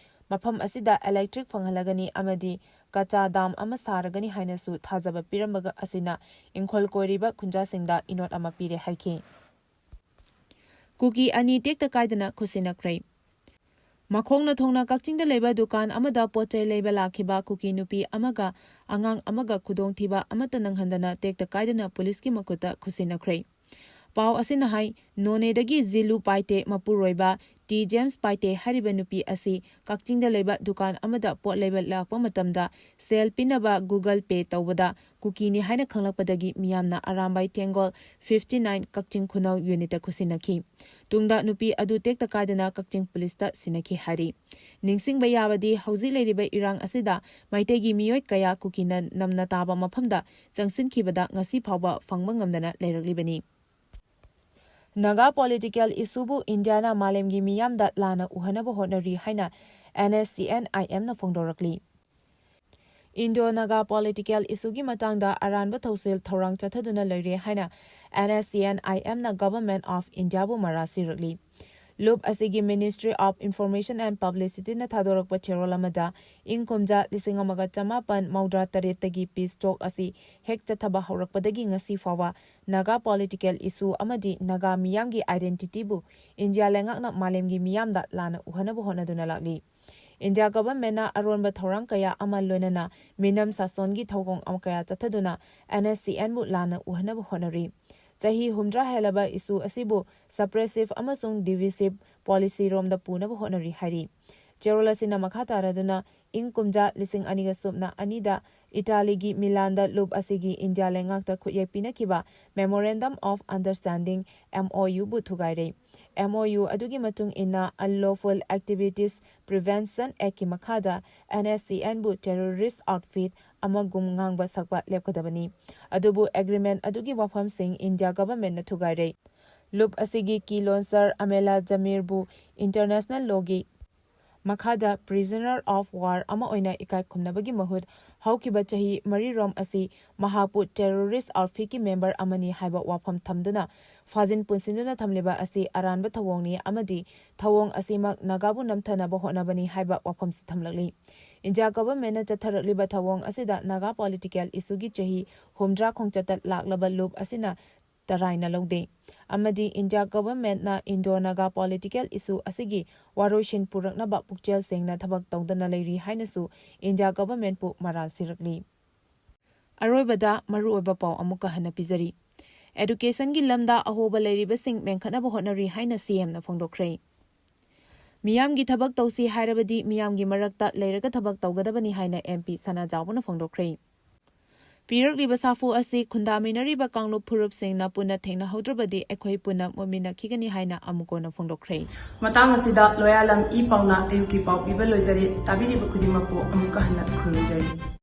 ꯃꯐꯝ ꯑꯁꯤꯗ ꯏꯂꯦꯛꯇ꯭ꯔꯤꯛ ꯐꯪꯍꯜꯂꯒꯅꯤ ꯑꯃꯗꯤ ꯀꯆꯥ ꯗꯥꯝ ꯑꯃ ꯁꯥꯔꯒꯅꯤ ꯍꯥꯏꯅꯁꯨ ꯊꯥꯖꯕ ꯄꯤꯔꯝꯕꯒ ꯑꯁꯤꯅ ꯏꯪꯈꯣꯜ ꯀꯣꯏꯔꯤꯕ ꯈꯨꯟꯖꯥꯁꯤꯡꯗ ꯏꯅꯣꯠ ꯑꯃ ꯄꯤꯔꯦ ꯍꯥꯏꯈꯤ꯫ ꯀꯨꯀꯤ ꯑꯅꯤ ꯇꯦꯛꯇ ꯀꯥꯏꯗꯅ ꯈꯨꯠꯁꯤꯟꯅꯈ꯭ꯔꯦ꯫ ꯃꯈꯣꯡꯅ ꯊꯣꯡꯅ ꯀꯛꯆꯤꯡꯗ ꯂꯩꯕ ꯗꯨꯀꯥꯟ ꯑꯃꯗ ꯄꯣꯠ ꯆꯩ ꯂꯩꯕ ꯂꯥꯛꯈꯤꯕ ꯀꯨꯀꯤ ꯅꯨꯄꯤ ꯑꯃꯒ ꯑꯉꯥꯡ ꯑꯃꯒ ꯈꯨꯗꯣꯡꯊꯤꯕ ꯑꯃꯠꯇ ꯅꯪꯍꯟꯗꯅ ꯇꯦꯛꯇ ꯀꯥꯏꯗꯅ ꯄꯨꯂꯤꯁꯀꯤ ꯃꯈꯨꯠꯇ ꯈꯨꯠꯁꯤꯟꯅꯈ꯭ꯔꯦ꯫ ꯄꯥꯎ ꯑꯁꯤꯅ ꯍꯥꯏ, ꯅꯣꯅꯦꯗꯒꯤ ꯖꯤꯂꯨ ꯄꯥꯏꯇꯦ ꯃꯄꯨꯔꯣꯏꯕ ꯇꯤ ꯖꯦꯝꯁ ꯄꯥꯏꯇꯦ ꯍꯥꯏꯔꯤꯕ ꯅꯨꯄꯤ ꯑꯁꯤ ꯀꯛꯆꯤꯡꯗ ꯂꯩꯕ ꯗꯨꯀꯥꯟ ꯑꯃꯗ ꯄꯣꯠ ꯂꯩꯕ ꯂꯥꯛꯄ ꯃꯇꯝꯗ ꯁꯦꯜ ꯄꯤꯅꯕ Google Pay ꯇꯧꯕꯗ ꯀꯨꯀꯤꯅꯤ ꯍꯥꯏꯅ ꯈꯪꯂꯛꯄꯗꯒꯤ ꯃꯤꯌꯥꯝꯅ ꯑꯔꯥꯝꯕꯥꯏ ꯇꯦꯡꯒꯣꯜ fifty nine ꯀꯛꯆꯤꯡ ꯈꯨꯅꯧ ꯌꯨꯅꯤꯠꯇ ꯈꯨꯠꯁꯤꯟꯅꯈꯤ꯫ ꯇꯨꯡꯗ ꯅꯨꯄꯤ ꯑꯗꯨ ꯇꯦꯛꯇ ꯀꯥꯏꯗꯅ ꯀꯛꯆꯤꯡ ꯄꯨꯂꯤꯁꯇ ꯁꯤꯟꯅꯈꯤ ꯍꯥꯏꯔꯤ꯫ ꯅꯤꯡꯁꯤꯡꯕ ꯌꯥꯕꯗꯤ ꯍꯧꯖꯤꯛ ꯂꯩꯔꯤꯕ ꯏꯔꯥꯡ ꯑꯁꯤꯗ ꯃꯩꯇꯩꯒꯤ ꯃꯤꯑꯣꯏ ꯀꯌꯥ ꯀꯨꯀꯤꯅ ꯅꯝꯅ ꯇꯥꯕ ꯃꯐꯝꯗ ꯆꯪꯁꯤꯟꯈꯤꯕꯗ ꯉꯁꯤ ꯐꯥꯎꯕ ꯐꯪꯕ ꯉꯝꯗꯅ ꯂꯩꯔꯛꯂꯤꯕꯅꯤ꯫ ꯅꯥꯒꯥ ꯄꯣꯂꯤꯇꯤꯀꯦꯜ ꯏꯁꯨꯕꯨ ꯏꯟꯗꯤꯌꯥꯅ ꯃꯥꯂꯦꯝꯒꯤ ꯃꯤꯌꯥꯝꯗ ꯂꯥꯟꯅ ꯎꯍꯟꯅꯕ ꯍꯣꯠꯅꯔꯤ ꯍꯥꯏꯅ N S C N I M ꯅ ꯐꯣꯡꯗꯣꯔꯛꯂꯤ꯫ Indo-Naga political issueꯒꯤ ꯃꯇꯥꯡꯗ ꯑꯔꯥꯟꯕ ꯊꯧꯁꯤꯜ ꯊꯧꯔꯥꯡ ꯆꯠꯊꯗꯨꯅ ꯂꯩꯔꯦ ꯍꯥꯏꯅ N S C N I Mꯅ Government of Indiaꯕꯨ ꯃꯔꯥꯜ ꯁꯤꯔꯛꯂꯤ꯫ ꯂꯨꯞ ꯑꯁꯤꯒꯤ Ministry of Information and Publicityꯅ ꯊꯥꯗꯣꯔꯛꯄ ꯆꯦꯔꯣꯜ ꯑꯃꯗ ꯏꯪ ꯀꯨꯝꯖꯥ ꯂꯤꯁꯤꯡ ꯑꯃꯒ ꯆꯃꯥꯄꯟ ꯃꯧꯗ꯭ꯔꯥ ꯇꯔꯦꯠꯇꯒꯤ peace talk ꯑꯁꯤ ꯍꯦꯛ ꯆꯠꯊꯕ ꯍꯧꯔꯛꯄꯗꯒꯤ ꯉꯁꯤ ꯐꯥꯎꯕ ꯅꯥꯒꯥ political issue ꯑꯃꯗꯤ ꯅꯥꯒꯥ ꯃꯤꯌꯥꯝꯒꯤ identityꯕꯨ ꯏꯟꯗꯤꯌꯥ ꯂꯩꯉꯥꯛꯅ ꯃꯥꯂꯦꯝꯒꯤ ꯃꯤꯌꯥꯝꯗ ꯂꯥꯟꯅ ꯎꯍꯟꯅꯕ ꯍꯣꯠꯅꯗꯨꯅ ꯂꯥꯛꯂꯤ꯫ ꯏꯟꯗꯤꯌꯥ governmentꯅ ꯑꯔꯣꯟꯕ ꯊꯧꯔꯥꯡ ꯀꯌꯥ ꯑꯃ ꯂꯣꯏꯅꯅ ꯃꯤꯅꯝ ꯁꯥꯁꯣꯟꯒꯤ ꯊꯧꯑꯣꯡ ꯑꯃ ꯀꯌꯥ ꯆꯠꯊꯗꯨꯅ N S C Nꯕꯨ ꯂꯥꯟꯅ ꯎꯍꯟꯅꯕ ꯍꯣꯠꯅꯔꯤ꯫ ꯆꯍꯤ ꯍꯨꯝꯗ꯭ꯔꯥ ꯍꯦꯜꯂꯕ issue ꯑꯁꯤꯕꯨ suppressive ꯑꯃꯁꯨꯡ divisive policyꯔꯣꯝꯗ ꯄꯨꯅꯕ ꯍꯣꯠꯅꯔꯤ ꯍꯥꯏꯔꯤ꯫ ꯆꯦꯔꯣꯜ ꯑꯁꯤꯅ ꯃꯈꯥ ꯇꯥꯔꯗꯨꯅ ꯏꯪ ꯀꯨꯝꯖꯥ ꯂꯤꯁꯤꯡ ꯑꯅꯤꯒ ꯁꯨꯞꯅ ꯑꯅꯤꯗ ꯏꯇꯥꯂꯤꯒꯤ ꯃꯤꯂꯥꯟꯗ ꯂꯨꯞ ꯑꯁꯤꯒꯤ ꯏꯟꯗꯤꯌꯥ ꯂꯩꯉꯥꯛꯇ ꯈꯨꯠꯌꯦꯛ ꯄꯤꯅꯈꯤꯕ Memorandum of Understanding, M O Uꯕꯨ ꯊꯨꯒꯥꯏꯔꯦ꯫ M O U ꯑꯗꯨꯒꯤ ꯃꯇꯨꯡ ꯏꯟꯅ Unlawful Activities Prevention Actꯀꯤ ꯃꯈꯥꯗ N S C Nꯕꯨ terrorist outfit ꯑꯃꯒꯨꯝ ꯉꯥꯡꯕ ꯁꯛꯄ ꯂꯦꯞꯀꯗꯕꯅꯤ꯫ ꯑꯗꯨꯕꯨ agreement ꯑꯗꯨꯒꯤ ꯋꯥꯐꯝꯁꯤꯡ ꯏꯟꯗꯤꯌꯥ governmentꯅ ꯊꯨꯒꯥꯏꯔꯦ꯫ ꯂꯨꯞ ꯑꯁꯤꯒꯤ key launcher ꯑꯃꯦꯂꯥ ꯖꯃꯤꯔꯕꯨ international lawꯒꯤ ꯃꯈꯥꯗ prisoner of war ꯑꯃ ꯑꯣꯏꯅ ꯏꯀꯥꯏ ꯈꯨꯝꯅꯕꯒꯤ ꯃꯍꯨꯠ ꯍꯧꯈꯤꯕ ꯆꯍꯤ ꯃꯔꯤꯔꯣꯝ ꯑꯁꯤ ꯃꯍꯥꯛꯄꯨ terrorist outfitꯀꯤ member ꯑꯃꯅꯤ ꯍꯥꯏꯕ ꯋꯥꯐꯝ ꯊꯝꯗꯨꯅ ꯐꯥꯖꯤꯟ ꯄꯨꯟꯁꯤꯟꯗꯨꯅ ꯊꯝꯂꯤꯕ ꯑꯁꯤ ꯑꯔꯥꯟꯕ ꯊꯧꯑꯣꯡꯅꯤ ꯑꯃꯗꯤ ꯊꯧꯑꯣꯡ ꯑꯁꯤꯃꯛ ꯅꯥꯒꯥꯕꯨ ꯅꯝꯊꯅꯕ ꯍꯣꯠꯅꯕꯅꯤ ꯍꯥꯏꯕ ꯋꯥꯐꯝꯁꯨ ꯊꯝꯂꯛꯂꯤ꯫ ꯏꯟꯗꯤꯌꯥ governmentꯅ ꯆꯠꯊꯔꯛꯂꯤꯕ ꯊꯧꯑꯣꯡ ꯑꯁꯤꯗ ꯅꯥꯒꯥ political issueꯒꯤ ꯆꯍꯤ ꯍꯨꯝꯗ꯭ꯔꯥ ꯈꯣꯡꯆꯠꯇ ꯂꯥꯛꯂꯕ ꯂꯨꯞ ꯑꯁꯤꯅ ꯇꯔꯥꯏꯅ ꯂꯧꯗꯦ ꯑꯃꯗꯤ ꯏꯟꯗꯤꯌꯥ governmentꯅ Indo-Naga political issue ꯑꯁꯤꯒꯤ ꯋꯥꯔꯣꯏꯁꯤꯟ ꯄꯨꯔꯛꯅꯕ ꯄꯨꯛꯆꯦꯜ ꯁꯦꯡꯅ ꯊꯕꯛ ꯇꯧꯗꯅ ꯂꯩꯔꯤ ꯍꯥꯏꯅꯁꯨ ꯏꯟꯗꯤꯌꯥ governmentꯄꯨ ꯃꯔꯥꯜ ꯁꯤꯔꯛꯂꯤ꯫ ꯑꯔꯣꯏꯕꯗ ꯃꯔꯨꯑꯣꯏꯕ ꯄꯥꯎ ꯑꯃꯨꯛꯀ ꯍꯟꯅ ꯄꯤꯖꯔꯤ꯫ Educationꯒꯤ ꯂꯝꯗ ꯑꯍꯣꯕ ꯂꯩꯔꯤꯕꯁꯤꯡ ꯃꯦꯟꯈꯠꯅꯕ ꯍꯣꯠꯅꯔꯤ ꯍꯥꯏꯅ C Mꯅ ꯐꯣꯡꯗꯣꯛꯈ꯭ꯔꯦ꯫ ꯃꯤꯌꯥꯝꯒꯤ ꯊꯕꯛ ꯇꯧꯁꯤ ꯍꯥꯏꯔꯕꯗꯤ ꯃꯤꯌꯥꯝꯒꯤ ꯃꯔꯛꯇ ꯂꯩꯔꯒ ꯊꯕꯛ ꯇꯧꯒꯗꯕꯅꯤ ꯍꯥꯏꯅ M P ꯁꯅꯥꯖꯥꯎꯕꯅ ꯐꯣꯡꯗꯣꯛꯈ꯭ꯔꯦ꯫ ꯄꯤꯔꯛꯂꯤꯕ ꯁꯥꯐꯨ ꯑꯁꯤ ꯈꯨꯟꯗꯥꯃꯤꯟꯅꯔꯤꯕ ꯀꯥꯡꯂꯨꯞ ꯐꯨꯔꯨꯞꯁꯤꯡꯅ ꯄꯨꯟꯅ ꯊꯦꯡꯅꯍꯧꯗ꯭ꯔꯕꯗꯤ ꯑꯩꯈꯣꯏ ꯄꯨꯟꯅ ꯃꯨꯠꯃꯤꯟꯅꯈꯤꯒꯅꯤ ꯍꯥꯏꯅ ꯑꯃꯨꯛ ꯍꯟꯅ ꯐꯣꯡꯗꯣꯛꯈ꯭ꯔꯦ꯫ ꯃꯇꯥꯡ ꯑꯁꯤꯗ ꯂꯣꯌꯥꯂꯝ ꯏ ꯄꯥꯎꯅ ꯑꯌꯨꯛꯀꯤ ꯄꯥꯎ ꯄꯤꯕ ꯂꯣꯏꯖꯔꯦ꯫ ꯇꯥꯕꯤꯔꯤꯕ ꯈꯨꯗꯤꯡꯃꯛꯄꯨ ꯑꯃꯨꯛꯀ ꯍꯟꯅ ꯈꯨꯔꯨꯝꯖꯔꯤ꯫